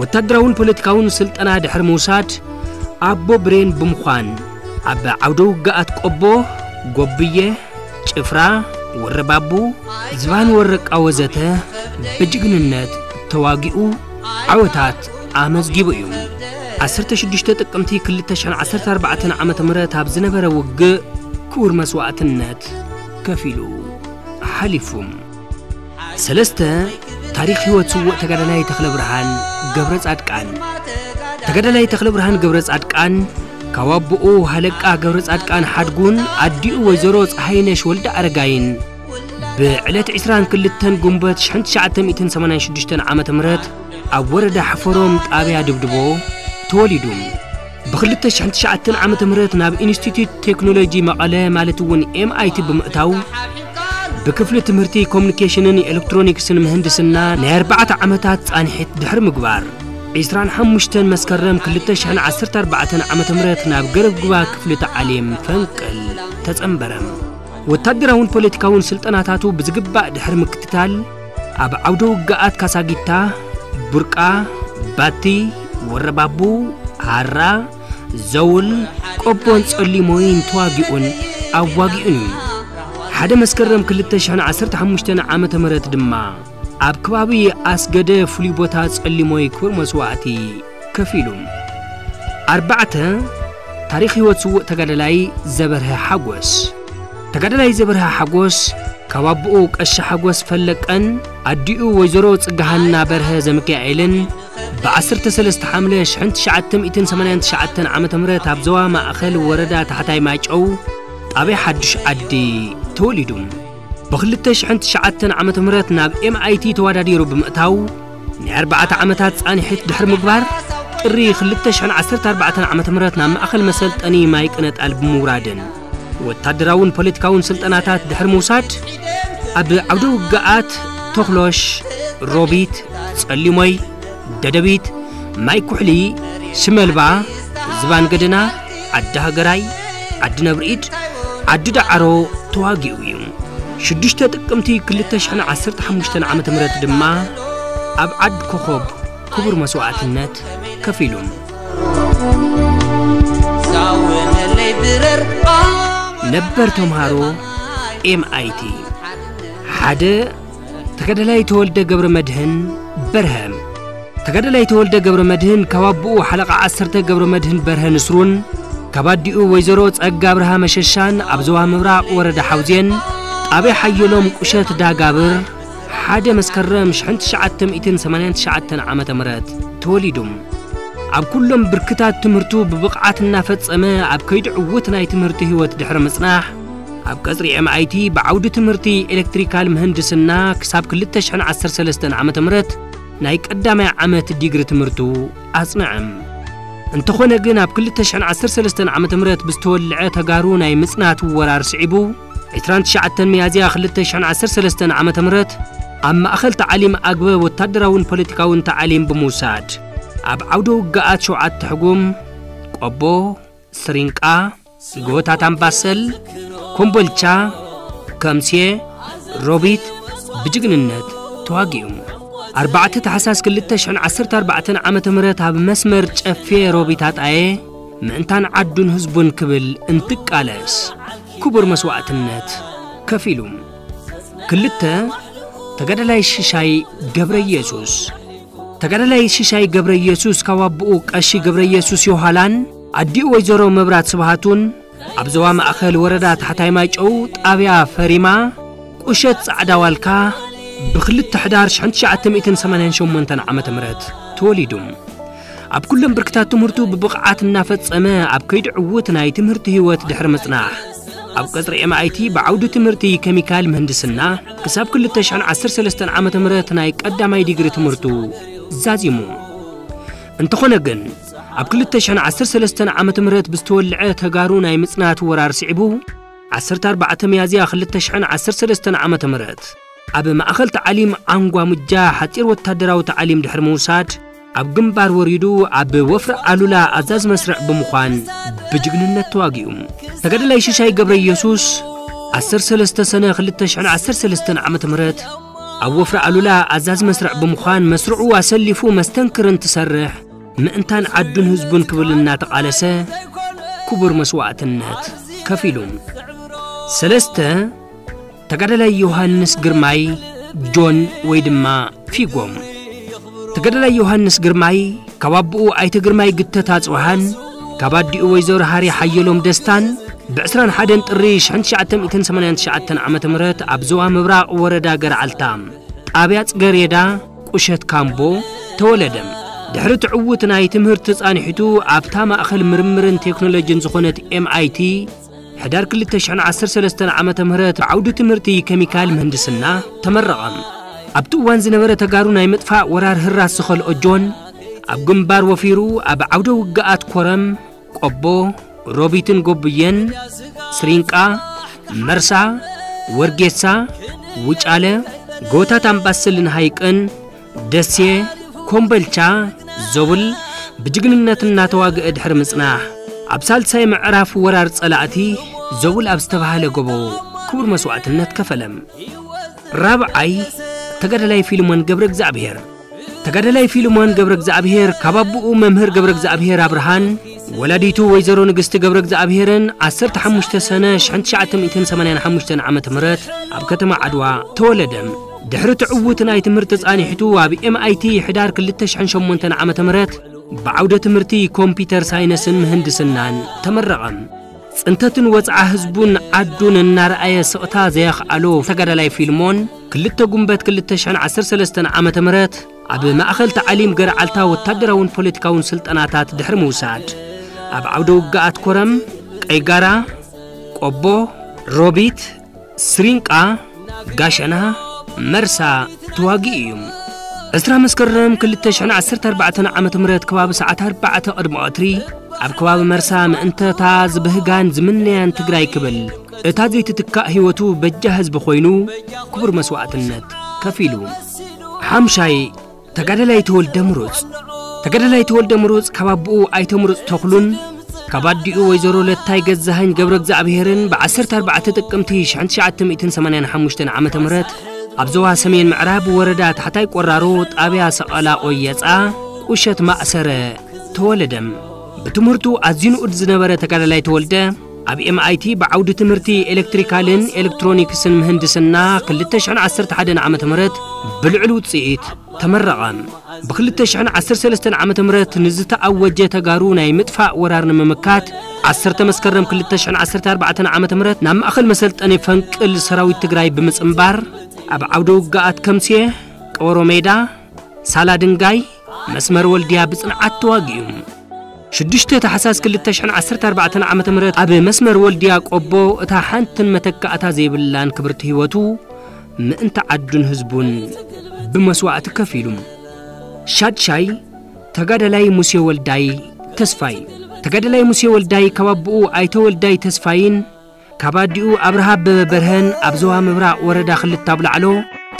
ወታደራውን ፖለቲካውን ስልጠና ድሕሪ ምውሳድ ኣቦ ብሬን ብምዃን ኣብ ዓውደ ውግኣት ቆቦ፣ ጎብየ፣ ጭፍራ፣ ወረባቡ፣ ዝባን ወረቃ ወዘተ ብጅግንነት ተዋጊኡ ዓወታት ኣመዝጊቡ እዩ። ዓሰርተ ሽዱሽተ ጥቅምቲ ክልተ ሽሕን ዓሰርተ ኣርባዕተን ዓመተ ምህረት ኣብ ዝነበረ ውግእ ክቡር መስዋእትነት ከፊሉ ሓሊፉ። ሰለስተ፣ ታሪኽ ህይወት ስዉእ ተጋዳላይ ተኽለ ብርሃን ገብረ ጻድቃን። ተጋዳላይ ተኽለ ብርሃን ገብረ ጻድቃን ካብ ኣቦኡ ሃለቃ ገብረ ጻድቃን ሓድጉን ኣዲኡ ወይዘሮ ፀሃይነሽ ወልደ ኣረጋይን ብዕለት ዕስራን ክልተን ግንቦት ሽሕን ትሽዓተ ሚእትን ሰማንያን ሽዱሽተን ዓመተ ምህረት ኣብ ወረዳ ሓፈሮም ጣብያ ድብድቦ ተወሊዱ። ብክልተ ሽሕን ትሽዓተን ዓመተ ምህረት ናብ ኢንስቲትዩት ቴክኖሎጂ መቐለ ማለት እውን ኤምኣይቲ ብምእታው ብክፍሊ ትምህርቲ ኮሙኒኬሽንን ኤሌክትሮኒክስን ምህንድስና ናይ ኣርባዕተ ዓመታት ጻንሒት ድሕሪ ምግባር፣ ዕስራን ሓሙሽተን መስከረም ክልተ ሽሕን ዓሰርተ ኣርባዕተን ዓመተ ምህረት ናብ ገረብ ጉባ ክፍሊ ተዓሊም ፈንቅል ተጸንበረ። ወታደራውን ፖለቲካውን ስልጠናታቱ ብዝግባእ ድሕሪ ምክትታል፣ ኣብ ዓውደ ውግኣት ካሳጊታ፣ ቡርቃ፣ ባቲ፣ ወረባቡ፣ ሃራ፣ ዘውል፣ ቆቦን ጸሊሞይን ተዋጊኡን ኣዋጊኡን እዩ። ሓደ መስከረም ክልተ ሽሕን ዓሰርተ ሓሙሽተን ዓመተ ምህረት ድማ ኣብ ከባቢ ኣስገደ ፍሉይ ቦታ ጸሊሞይ ክቡር መስዋእቲ ከፊሉ። ኣርባዕተ፣ ታሪኽ ህይወት ስዉእ ተጋዳላይ ዘበርሀ ሓጎስ። ተጋዳላይ ዘበርሀ ሓጎስ ካብ ኣቦኡ ቀሺ ሓጎስ ፈለቀን ኣዲኡ ወይዘሮ ጽጋሃና በርሀ ዘሚካኤልን ብዓሰርተ ሰለስተ ሓምለ ሽሕን ትሽዓተ ሚእትን ሰማንያን ትሽዓተን ዓመተ ምህረት ኣብ ዞባ ማእኸል ወረዳ ታሕታይ ማይጨው ጣብያ ሓዱሽ ዓዲ ተወሊዱ። ብክልተ ሽሕን ትሽዓተን ዓመተ ምህረት ናብ ኤምኣይቲ ተወዳዲሩ ብምእታው ናይ ኣርባዕተ ዓመታት ጻንሒት ድሕሪ ምግባር ጥሪ ክልተ ሽሕን ዓሰርተ ኣርባዕተን ዓመተ ምህረት ናብ ማእኸል መሰልጠኒ ማይ ቅነጣል ብምውራድን ወታደራውን ፖለቲካውን ስልጠናታት ድሕሪ ምውሳድ ኣብ ዓውደ ውግኣት ተኽሎሽ፣ ሮቢት፣ ጸሊሞይ፣ ደደቢት፣ ማይ ኩሕሊ፣ ሽመልባ፣ ዝባን ገደና፣ ዓዲ ሃገራይ፣ ዓዲ ነብርኢድ፣ ዓዲ ዳዕሮ ተዋጊኡ እዩ። ሽዱሽተ ጥቅምቲ ክልተ ሽሕን ዓሰርተ ሓሙሽተን ዓመተ ምህረት ድማ ኣብ ዓድ ኮኾብ ክቡር መስዋእትነት ከፊሉ። ነበር ተምሃሮ ኤምኣይቲ ሓደ ተጋዳላይ ተወልደ ገብረ መድህን በርሀ። ተጋዳላይ ተወልደ ገብረ መድህን ካብ ኣቦኡ ሓለቓ ዓሰርተ ገብረ መድህን በርሀ ንስሩን ካብ ኣዲኡ ወይዘሮ ጸጋ ብርሃ መሸሻን ኣብ ዞባ ምብራቕ ወረዳ ሓውዜን ጣብያ ሓየሎም ቁሸት ዳጋብር ሓደ መስከረም ሽሕን ትሽዓተ ሚእትን ሰማንያን ትሽዓተን ዓመተ ምህረት ተወሊዱ። ኣብ ኩሎም ብርክታት ትምህርቱ ብብቕዓት እናፈጸመ ኣብ ከይዲ ዕዉት ናይ ትምህርቲ ህይወት ድሕሪ ምጽናሕ ኣብ ቀጽሪ ኤምኣይቲ ብዓውዲ ትምህርቲ ኤሌክትሪካል ምህንድስና ክሳብ ክልተ ሽሕን ዓሰርተ ሰለስተን ዓመተ ምህረት ናይ ቀዳማይ ዓመት ዲግሪ ትምህርቱ ኣጽንዐ። እንተኾነ ግን ኣብ ክልተ ሽሕን ዓሰርተ ሰለስተን ዓመተ ምህረት ብዝተወልዐ ተጋሩ ናይ ምጽናት ወራር ስዒቡ፣ ዕስራን ትሽዓተን ሚያዝያ ክልተ ሽሕን ዓሰርተ ሰለስተን ዓመተ ምህረት ኣብ ማእኸል ተዓሊም ኣግበ ወታደራውን ፖለቲካውን ተዓሊም ብምውሳድ ኣብ ዓውደ ውግኣት ሸውዓተ ሕጉም፣ ቆቦ፣ ስሪንቃ፣ ጎታት ኣምባሰል፣ ኮምቦልቻ፣ ከምሴ፣ ሮቢት ብጅግንነት ተዋጊኡ። ኣርባዕተ ታሕሳስ ክልተ ሽሕን ዓሰርተ ኣርባዕተን ዓመተ ምህረት ኣብ መስመር ጨፌ ሮቢት ኣጣየ ምእንታን ዓዱን ህዝቡን ክብል እንትቃለስ ክቡር መስዋዕትነት ከፊሉ። ክልተ፣ ተጋዳላይ ሽሻይ ገብረ ኢየሱስ። ተጋዳላይ ሽሻይ ገብረ ኢየሱስ ካብ ኣቦኡ ቀሺ ገብረ ኢየሱስ ዮሃላን ኣዲኡ ወይዘሮ መብራት ስብሃቱን ኣብ ዞባ ማእኸል ወረዳ ታሕታይ ማይጨው ጣብያ ፈሪማ ቁሸት ጻዕዳ ዋልካ ብክልተ ሕዳር ሽሕን ትሽዓተ ሚእትን ሰማንያን ሸሞንተን ዓመተ ምህረት ተወሊዱ። ኣብ ኩሎም ብርክታት ትምህርቱ ብብቕዓት እናፈጸመ ኣብ ከይዲ ዕዉት ናይ ትምህርቲ ህይወት ድሕሪ ምጽናሕ ኣብ ቀጽሪ ኤምኣይቲ ብዓውዲ ትምህርቲ ኬሚካል ምህንድስና ክሳብ ክልተ ሽሕን ዓሰርተ ሰለስተን ዓመተ ምህረት ናይ ቀዳማይ ዲግሪ ትምህርቱ ዛዚሙ። እንተኾነ ግን ኣብ ክልተ ሽሕን ዓሰርተ ሰለስተን ዓመተ ምህረት ብዝተወልዐ ተጋሩ ናይ ምጽናት ወራር ስዒቡ ዓሰርተ ኣርባዕተ ሚያዝያ ክልተ ሽሕን ዓሰርተ ሰለስተን ዓመተ ምህረት ኣብ ማእኸል ተዓሊም ዓንጓ ሙጃ ሓጺር ወታደራዊ ተዓሊም ድሕሪ ምውሳድ ኣብ ግንባር ወሪዱ ኣብ ወፍሪ ኣሉላ ኣዛዚ መስርዕ ብምዃን ብጅግንነት ተዋጊኡ። ተጋዳላይ ሽሻይ ገብረ ኢየሱስ ዓሰርተ ሰለስተ ሰነ ክልተ ሽሕን ዓሰርተ ሰለስተን ዓመተ ምህረት ኣብ ወፍሪ ኣሉላ ኣዛዚ መስርዕ ብምዃን መስርዑ ኣሰሊፉ መስተንክር እንትሰርሕ ምእንታን ዓዱን ህዝቡን ክብል እናተቓለሰ ክቡር መስዋዕትነት ከፊሉ። ሰለስተ፣ ተጋዳላይ ዮሃንስ ግርማይ ጆን ወይ ድማ ፊጎም። ተጋዳላይ ዮሃንስ ግርማይ ካብ ኣቦኡ ኣይተ ግርማይ ግተት ኣጽብሃን ካብ ኣዲኡ ወይዘሮ ሃሪ ሓየሎም ደስታን ብ ዕስራን ሓደን ጥሪ ሽሕን ትሽዓተ ሚእትን ሰማንያን ትሽዓተን ዓመተ ምህረት ኣብ ዞባ ምብራቕ ወረዳ ገርዓልታ ጣብያ ጽገሬዳ ቁሸት ካምቦ ተወለደ። ድሕሪ ትዕውት ናይ ትምህርቲ ጻኒሒቱ ኣብታ ማእኸል ምርምርን ቴክኖሎጂን ዝኾነት ኤምኣይቲ ሕዳር ክልተ ሽሕን ዓሰርተ ሰለስተን ዓመተ ምህረት ብዓውዲ ትምህርቲ ኬሚካል ምህንድስና ተመረቐ። ኣብቲ እዋን ዝነበረ ተጋሩ ናይ ምጥፋእ ወራር ህራስ ዝኸልኦ ጆን ኣብ ግንባር ወፊሩ ኣብ ዓውደ ውግኣት ኮረም፣ ቆቦ፣ ሮቢትን ጎብየን፣ ስሪንቃ፣ መርሳ፣ ወርጌሳ፣ ውጫለ፣ ጎታት ኣምባሰልን ሃይቅን፣ ደሴ፣ ኮምበልቻ፣ ዞብል ብጅግንነት እናተዋግአ ድሕሪ ምጽናሕ ኣብ ሳልሳይ ምዕራፍ ወራር ጸላእቲ ዞብል ኣብ ዝተባህለ ጎቦ ክቡር መስዋዕትነት ከፈለ። ራብዓይ፣ ተጋዳላይ ፊልሞን ገብረ እግዚኣብሔር። ተጋዳላይ ፊልሞን ገብረ እግዚኣብሔር ካብ ኣቦኡ መምህር ገብረ እግዚኣብሔር ኣብርሃን ወላዲቱ ወይዘሮ ንግስቲ ገብረ እግዚኣብሔርን ዓሰርተ ሓሙሽተ ሰነ ሽሕን ትሽዓተ ሚእትን ሰማንያን ሓሙሽተን ዓመተ ምህረት ኣብ ከተማ ዓድዋ ተወለደ። ድሕሪ ትዕውት ናይ ትምህርቲ ጻኒሕቱ ኣብ ኤምኣይቲ ሕዳር ክልተ ሽሕን ሸሞንተን ዓመተ ምህረት ብዓውደ ትምህርቲ ኮምፒተር ሳይነስን ምህንድስናን ተመረቐ። ጽንተትን ወጽዓ ህዝቡን ዓዱን እናረኣየ ስቕታ ዘየኽኣሎ ተጋዳላይ ፊልሞን ክልተ ጉንበት ክልተ ሽሕን ዓሰርተ ሰለስተን ዓመተ ምህረት ኣብ ማእኸል ተዓሊም ገርዓልታ ወታደራውን ፖለቲካውን ስልጠናታት ድሕሪ ምውሳድ ኣብ ዓውደ ውግኣት ኮረም፣ ቀይጋራ፣ ቆቦ፣ ሮቢት፣ ስሪንቃ፣ ጋሸና፣ መርሳ ተዋጊኡ እዩ። ዕስራ መስከረም ክልተ ሽሕን ዓሰርተ ኣርባዕተን ዓመተ ምህረት ከባቢ ሰዓት ኣርባዕተ ቅድሚ ቀትሪ ኣብ ከባቢ መርሳ ምእንተታ ዝብህጋን ዝምነያን ትግራይ ክብል እታ ዘይትትካእ ህይወቱ በጃ ህዝቢ ኮይኑ ክቡር መስዋዕትነት ከፊሉ። ሓምሻይ ተጋዳላይ ተወልደ ምሩፅ። ተጋዳላይ ተወልደ ምሩፅ ካብ ኣቦኡ ኣይተ ምሩፅ ተኽሉን ካብ ኣዲኡ ወይዘሮ ለታይ ገዛሃኝ ገብረ እግዚኣብሔርን ብ ዓሰርተ ኣርባዕተ ጥቅምቲ ሽሕን ትሽዓተ ሚእትን ሰማንያን ሓሙሽተን ዓመተ ምህረት ኣብ ዞባ ሰሜን ምዕራብ ወረዳ ታሕታይ ቆራሮ ጣብያ ሰቐላ ቆየፃ ቁሸት ማእሰረ ተወለደ። ብትምህርቱ ኣዝዩ ንኡድ ዝነበረ ተጋዳላይ ተወልደ ኣብ ኤምኣይቲ ብዓውዲ ትምህርቲ ኤሌክትሪካልን ኤሌክትሮኒክስን ምህንድስና ክልተ ሽሕን ዓሰርተ ሓደን ዓመተ ምህረት ብልዑል ውፅኢት ተመረቐ። ብ ክልተ ሽሕን ዓሰርተ ሰለስተን ዓመተ ምህረት ንዝተኣወጀ ተጋሩ ናይ ምጥፋእ ወራር ንምምካት ዓሰርተ መስከረም ክልተ ሽሕን ዓሰርተ ኣርባዕተን ዓመተ ምህረት ናብ ማእኸል መሰልጠኒ ፈንቅል ሰራዊት ትግራይ ብምፅምባር ኣብ ዓውደ ውግኣት ከምሴ፣ ቀበሮ ሜዳ፣ ሳላ ድንጋይ፣ መስመር ወልድያ ብፅንዓት ተዋጊኡ። ሽዱሽተ ታሕሳስ ክልተ ሽሕን ዓሰርተ ኣርባዕተን ዓመተ ምህረት ኣብ መስመር ወልድያ ቆቦ እታ ሓንትን መተካእታ ዘይብላን ክብርቲ ህይወቱ ምእንቲ ዓዱን ህዝቡን ብመስዋእቲ ከፊሉ። ሻድሻይ ተጋዳላይ ሙሴ ወልዳይ ተስፋይ። ተጋዳላይ ሙሴ ወልዳይ ካብ ኣቦኡ ኣይተ ወልዳይ ተስፋይን ካብ ኣዲኡ ኣብርሃ ኣበበ በርሀን ኣብ ዞባ ምብራቕ ወረዳ ክልተ ኣብ ላዕሎ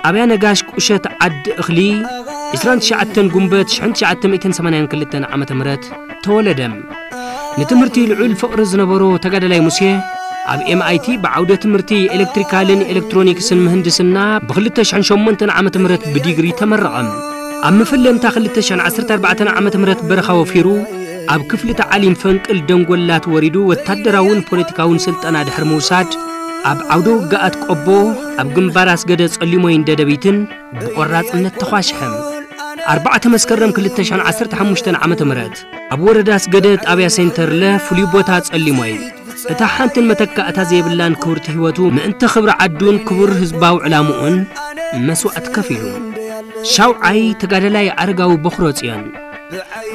ጣብያ ነጋሽ ቁሸት ዓዲ እኽሊ ዕስራን ትሽዓተን ጉንበት ሽሕን ትሽዓተ ሚእትን ሰማንያን ክልተን ዓመተ ምህረት ተወለደ። ንትምህርቲ ልዑል ፍቕሪ ዝነበሮ ተጋዳላይ ሙሴ ኣብ ኤም ኣይ ቲ ብዓውደ ትምህርቲ ኤሌክትሪካልን ኤሌክትሮኒክስን ምህንድስና ብ ክልተ ሽሕን ሸሞንተን ዓመተ ምህረት ብዲግሪ ተመረቐ። ኣብ መፈለምታ ክልተ ሽሕን ዓሰርተ ኣርባዕተን ዓመተ ምህረት በረኻ ወፊሩ ኣብ ክፍሊ ተዓሊም ፈንቅል ደንጎላት ወሪዱ ወታደራውን ፖለቲካውን ስልጠና ድሕሪ ምውሳድ ኣብ ዓውደ ውግኣት ቆቦ፣ ኣብ ግንባር ኣስገደ ጸሊሞይን ደደቢትን ብቆራጽነት ተዃሽሐ። ኣርባዕተ መስከረም ክልተ ሽሕን ዓሰርተ ሓሙሽተን ዓመተ ምህረት ኣብ ወረዳ ኣስገደ ጣብያ ሴንተርለ ፍሉይ ቦታ ጸሊሞይ እታ ሓንትን መተካእታ ዘይብላን ክብርቲ ህይወቱ ምእንቲ ክብሪ ዓዱን ክቡር ህዝባዊ ዕላምኡን መስዋእቲ ከፊሉ። ሻውዓይ ተጋዳላይ ኣረጋዊ በኹረ ጽዮን።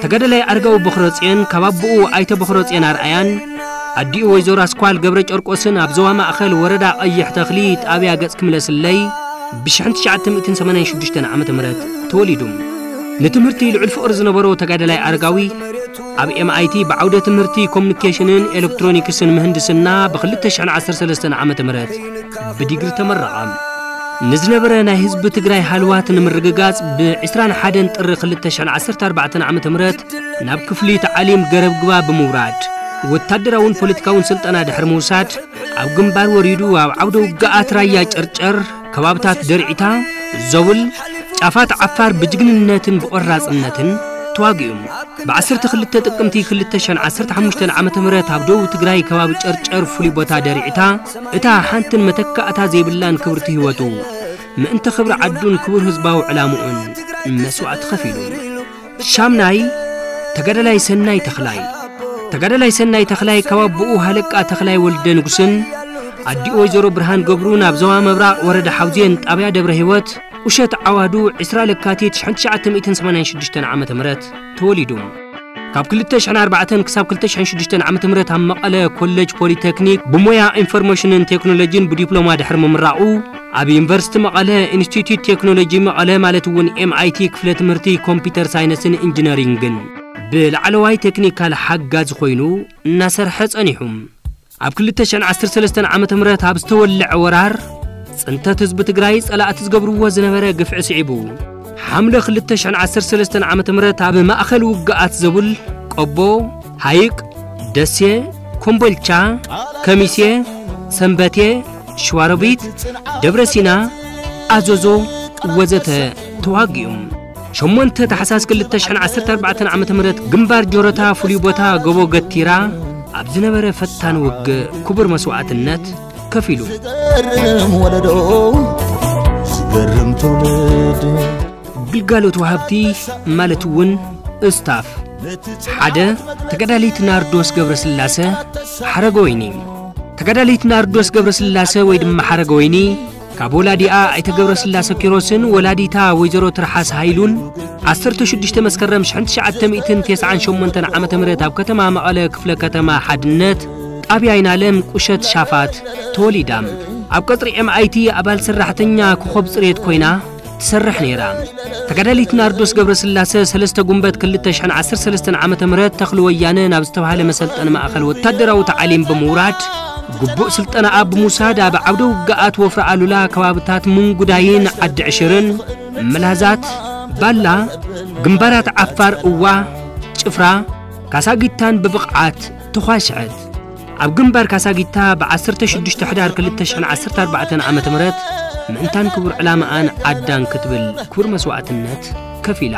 ተጋዳላይ ኣረጋዊ በኹረ ጽዮን ካብ ኣቦኡ ኣይተ በኹረ ጽዮን ኣርኣያን ኣዲኡ ወይዘሮ ኣስኳል ገብረ ጨርቆስን ኣብ ዞባ ማእኸል ወረዳ ቀይሕ ተኽሊ ጣብያ ገጽ ክምለስለይ ብ ሽሕን ትሽዓተ ሚእትን ሰማንያን ሽዱሽተን ዓመተ ምህረት ተወሊዱ። ንትምህርቲ ልዑል ፍቕሪ ዝነበሮ ተጋዳላይ ኣረጋዊ ኣብ ኤም ኣይ ቲ ብዓውደ ትምህርቲ ኮሙኒኬሽንን ኤሌክትሮኒክስን ምህንድስና ብ ክልተ ሽሕን ዓሰርተ ሰለስተን ዓመተ ምህረት ብዲግሪ ተመረቐ። ንዝነበረ ናይ ህዝቢ ትግራይ ሃልዋት ንምርግጋጽ ብ ዕስራን ሓደን ጥሪ ክልተ ሽሕን ዓሰርተ ኣርባዕተን ዓመተ ምህረት ናብ ክፍሊ ተዓሊም ገረብ ግባ ብምውራድ ወታደራውን ፖለቲካውን ስልጠና ድሕሪ ምውሳድ ኣብ ግንባር ወሪዱ ኣብ ዓውደ ውግኣት ራያ ጨርጨር ከባብታት ደርዒታ፣ ዞብል፣ ጫፋት ዓፋር ብጅግንነትን ብቆራጽነትን ተዋጊኡ። ብ ዓሰርተ ክልተ ጥቅምቲ ክልተ ሽሕን ዓሰርተ ሓሙሽተን ዓመተ ምህረት ኣብ ደቡብ ትግራይ ከባቢ ጨርጨር ፍሉይ ቦታ ደርዒታ እታ ሓንትን መተካእታ ዘይብላን ክብርቲ ህይወቱ ምእንቲ ክብሪ ዓዱን ክቡር ህዝባዊ ዕላምኡን መስዋእቲ ከፊሉ። ሻምናይ ተጋዳላይ ሰናይ ተኽላይ። ተጋዳላይ ሰናይ ተኽላይ ካብ ኣቦኡ ሃለቃ ተኽላይ ወልደ ንጉስን ኣዲኡ ወይዘሮ ብርሃን ገብሩን ኣብ ዞባ ምብራቕ ወረዳ ሓውዜን ጣብያ ደብረ ህይወት ቁሸት ዓዋዱ ዕስራ ለካቲት ሽሕን ትሽዓተ ሚእትን ሰማንያን ሽዱሽተን ዓመተ ምህረት ተወሊዱ። ካብ ክልተ ሽሕን ኣርባዕተን ክሳብ ክልተ ሽሕን ሽዱሽተን ዓመተ ምህረት ኣብ መቐለ ኮሌጅ ፖሊቴክኒክ ብሞያ ኢንፎርሜሽንን ቴክኖሎጂን ብዲፕሎማ ድሕሪ ምምራቑ ኣብ ዩኒቨርሲቲ መቐለ ኢንስቲትዩት ቴክኖሎጂ መቐለ ማለት እውን ኤም ኣይ ቲ ክፍለ ትምህርቲ ኮምፒውተር ሳይንስን ኢንጂነሪንግን ብላዕለዋይ ቴክኒካል ሓጋዚ ኮይኑ እናሰርሐ ጸኒሑ። ኣብ ክልተ ሽሕን ዓሰርተ ሰለስተን ዓመተ ምህረት ኣብ ዝተወልዐ ወራር ጽንተት ህዝቢ ትግራይ ጸላእቲ ዝገብርዎ ዝነበረ ግፍዒ ስዒቡ ሓምለ ክልተ ሽሕን ዓሰርተ ሰለስተን ዓመተ ምህረት ኣብ ማእኸል ውግኣት ዘቡል፣ ቆቦ፣ ሃይቅ፣ ደሴ፣ ኮምቦልቻ፣ ከሚሴ፣ ሰንበቴ፣ ሸዋሮቢት፣ ደብረ ሲና፣ ኣዞዞ ወዘተ ተዋጊኡ። ሸሞንተ ታሕሳስ ክልተ ሽሕን ዓሰርተ ኣርባዕተን ዓመተ ምህረት ግንባር ጆሮታ ፍሉይ ቦታ ጎቦ ገቲራ ኣብ ዝነበረ ፈታን ውግእ ክቡር መስዋእትነት ከፊሉ። ዝገርም ወለዶ፣ ዝገርም ትውልድ። ግልጋሎት ወሃብቲ ማለት እውን እስታፍ ሓደ ተጋዳሊት ናርዶስ ገብረስላሰ ሓረገወይኒ። ተጋዳሊት ናርዶስ ገብረስላሰ ወይ ድማ ሓረገወይኒ ካብ ወላዲኣ ኣይተ ገብረስላሰ ኪሮስን ወላዲታ ወይዘሮ ትርሓስ ሃይሉን ዓሰርተ ሽዱሽተ መስከረም ሽሕን ትሽዓተ ሚእትን ተስዓን ሸሞንተን ዓመተ ምህረት ኣብ ከተማ መቐለ ክፍለ ከተማ ሓድነት ጣብያ ኣይናለም ቁሸት ሻፋት ተወሊዳ። ኣብ ቀጽሪ ኤም ኣይ ቲ ኣባል ሰራሕተኛ ኮኸብ ጽሬት ኮይና ትሰርሕ ነይራ። ተጋዳሊት ናርዶስ ገብረስላሰ ሰለስተ ጉንበት ክልተ ሽሕን ዓሰርተ ሰለስተን ዓመተ ምህረት ተኽሊ ወያነ ናብ ዝተባህለ መሰልጠኒ ማእኸል ወታደራዊ ተዓሊም ብምውራድ ግቡእ ስልጠናኣ ብምውሳድ ኣብ ዓውደ ውግኣት ወፍሪ ኣሉላ ከባብታት ምንጉዳይን ዓዲ ዕሽርን፣ መላዛት፣ ባላ፣ ግንባራት ዓፋር እዋ፣ ጭፍራ፣ ካሳጊታን ብብቕዓት ተዃሽዐት። ኣብ ግንባር ካሳጊታ ብ ዓሰርተ ሽዱሽተ ሕዳር ክልተ ሽሕን ዓሰርተ ኣርባዕተን ዓመተ ምህረት ምእንታን ክቡር ዕላማኣን ዓዳን ክትብል ክቡር መስዋእትነት ከፊላ።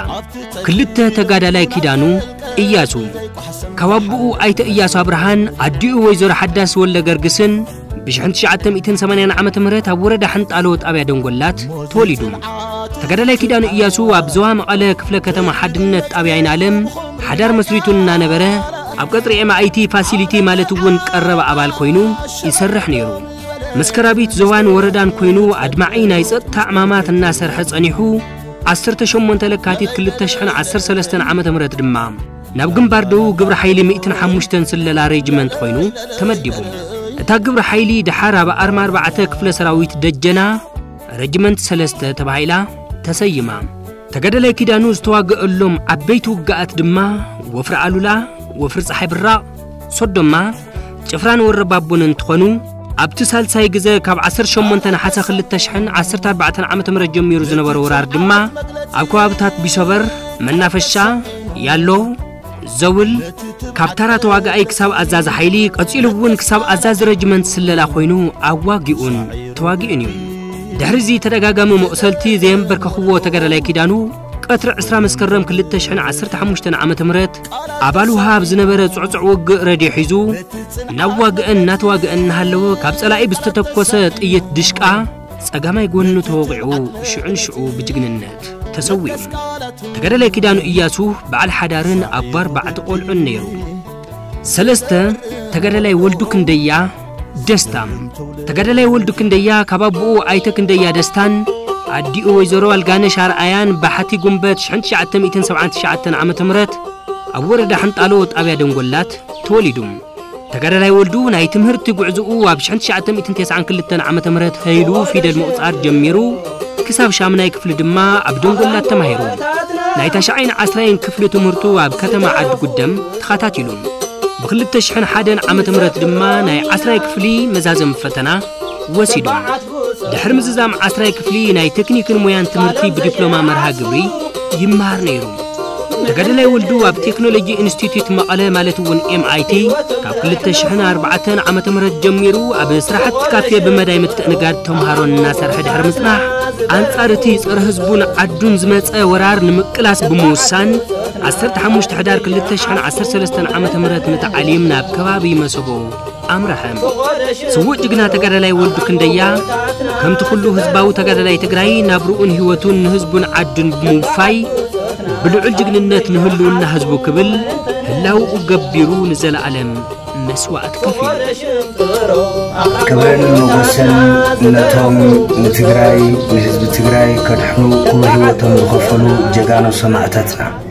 ክልተ ተጋዳላይ ኪዳኑ እያሱ ካብ ኣቦኡ ኣይተ እያሱ ኣብርሃን ኣዲኡ ወይዘሮ ሓዳስ ወልደ ገርግስን ብሽሕን ትሽዓተ ሚእትን ሰማንያን ዓመተ ምህረት ኣብ ወረዳ ሕንጣሎ ጣብያ ደንጎላት ተወሊዱ። ተጋዳላይ ኪዳኑ እያሱ ኣብ ዞባ መቐለ ክፍለ ከተማ ሓድነት ጣብያ ኣይናለም ሓዳር መስሪቱ እናነበረ ኣብ ቀጽሪ ኤም ኣይ ቲ ፋሲሊቲ ማለት እውን ቀረብ ኣባል ኮይኑ ይሰርሕ ነይሩ። መስከራቢት ዞባን ወረዳን ኮይኑ ኣድማዒ ናይ ጸጥታ ዕማማት እናሰርሐ ጸኒሑ ዓሰርተ ሸሞንተ ለካቲት ክልተ ሽሕን ዓሰርተ ሰለስተን ዓመተ ምህረት ድማ ናብ ግንባር ደቡብ ግብረ ሓይሊ ሚእትን ሓሙሽተን ስለላ ሬጅመንት ኮይኑ ተመዲቡ። እታ ግብረ ሓይሊ ደሓር ኣብ ኣርማ ኣርባዕተ ክፍለ ሰራዊት ደጀና ሬጅመንት ሰለስተ ተባሂላ ተሰይማ። ተጋዳላይ ኪዳኑ ዝተዋገአሎም ዓበይቲ ውግኣት ድማ ወፍሪ ኣሉላ፣ ወፍሪ ፀሓይ ብራቕ፣ ሶዶማ፣ ጭፍራን ወረባቦን እንትኾኑ፣ ኣብቲ ሳልሳይ ግዘ ካብ ዓሰርተ ሸሞንተ ነሓሰ ክልተ ሽሕን ዓሰርተ ኣርባዕተን ዓመተ ምህረት ጀሚሩ ዝነበረ ወራር ድማ ኣብ ከባብታት ቢሶበር፣ መናፈሻ፣ ያሎ፣ ዘውል፣ ካብ ታራ ተዋጋኣይ ክሳብ ኣዛዚ ሓይሊ፣ ቀፂሉ እውን ክሳብ ኣዛዚ ረጅመንት ስለላ ኮይኑ ኣዋጊኡን ተዋጊኡን እዩ። ድሕሪ እዚ ተደጋጋሚ መቑሰልቲ ዘየንበርከኽዎ ተጋዳላይ ኪዳኑ፣ ቀትሪ ዕስራ መስከረም ክልተ ሽሕን ዓሰርተ ሓሙሽተን ዓመተ ምህረት ኣባል ውሃብ ዝነበረ ጽዕጹዕ ውግእ ረድዮ ሒዙ እናዋግአን እናተዋግአን እናሃለወ፣ ካብ ጸላኢ ብዝተተኮሰ ጥይት ድሽቃ ጸጋማይ ጎኑ ተወቒዑ፣ ሽዑ ንሽዑ ብጅግንነት ተሰዊኡ። ተጋዳላይ ኪዳኑ እያሱ በዓል ሓዳርን ኣቦ ኣርባዕተ ቆልዑን ነይሩ። ሰለስተ፣ ተጋዳላይ ወልዱ ክንደያ ደስታ። ተጋዳላይ ወልዱ ክንደያ ካብ ኣቦኡ ኣይተ ክንደያ ደስታን ኣዲኡ ወይዘሮ ኣልጋነሽ ኣርኣያን ባሕቲ ጉንበት ሽሕን ትሽዓተ ሚእትን ሰብዓን ትሽዓተን ዓመተ ምህረት ኣብ ወረዳ ሕንጣሎ ጣብያ ደንጎላት ተወሊዱ። ተጋዳላይ ወልዱ ናይ ትምህርቲ ጉዕዝኡ ኣብ ሽሕን ትሽዓተ ሚእትን ተስዓን ክልተን ዓመተ ምህረት ሀይሉ ፊደል ምቑጻር ጀሚሩ፣ ክሳብ ሻምናይ ክፍሊ ድማ ኣብ ደንጎላት ተማሂሩ። ናይ ታሽዓይን ዓስራይን ክፍሊ ትምህርቱ ኣብ ከተማ ዓዲ ጉደም ተኸታቲሉ። ብክልተ ሽሕን ሓደን ዓመተ ምህረት ድማ ናይ ዓስራይ ክፍሊ መዛዘሚ ፈተና ወሲዱ። ድሕሪ ምዝዛም ዓስራይ ክፍሊ ናይ ቴክኒክን ሞያን ትምህርቲ ብዲፕሎማ መርሃ ግብሪ ይመሃር ነይሩ። ተጋዳላይ ወልዱ ኣብ ቴክኖሎጂ ኢንስቲትዩት መቐለ ማለት እውን ኤም ኣይ ቲ ካብ ክልተ ሽሕን ኣርባዕተን ዓመተ ምህረት ጀሚሩ ኣብ ስራሕቲ ካፌ ብመዳይ ምትእንጋድ ተምሃሮን እናሰርሐ ድሕሪ ምጽናሕ፣ ኣንጻር እቲ ጸረ ህዝቡን ዓዱን ዝመጸ ወራር ንምቅላስ ብምውሳን፣ ዓሰርተ ሓሙሽተ ሕዳር ክልተ ሽሕን ዓሰርተ ሰለስተን ዓመተ ምህረት ንተዓሊም ናብ ከባቢ መሰቦ ኣምርሐ። ስዉእ ጅግና ተጋዳላይ ወልዱ ክንደያ፣ ከምቲ ኩሉ ህዝባዊ ተጋዳላይ ትግራይ፣ ናብርኡን ህይወቱን ንህዝቡን ዓዱን ብምውፋይ፣ ብልዑል ጅግንነት ንህልውና ህዝቡ ክብል ህላውኡ ገቢሩ ንዘለኣለም መስዋእቲ ከፊሉ። ክብርን ሞገስን ነቶም ንትግራይ፣ ንህዝቢ ትግራይ ከድሕኑ ክቡር ህይወቶም ዝኸፈሉ ጀጋኑ ሰማእታትና።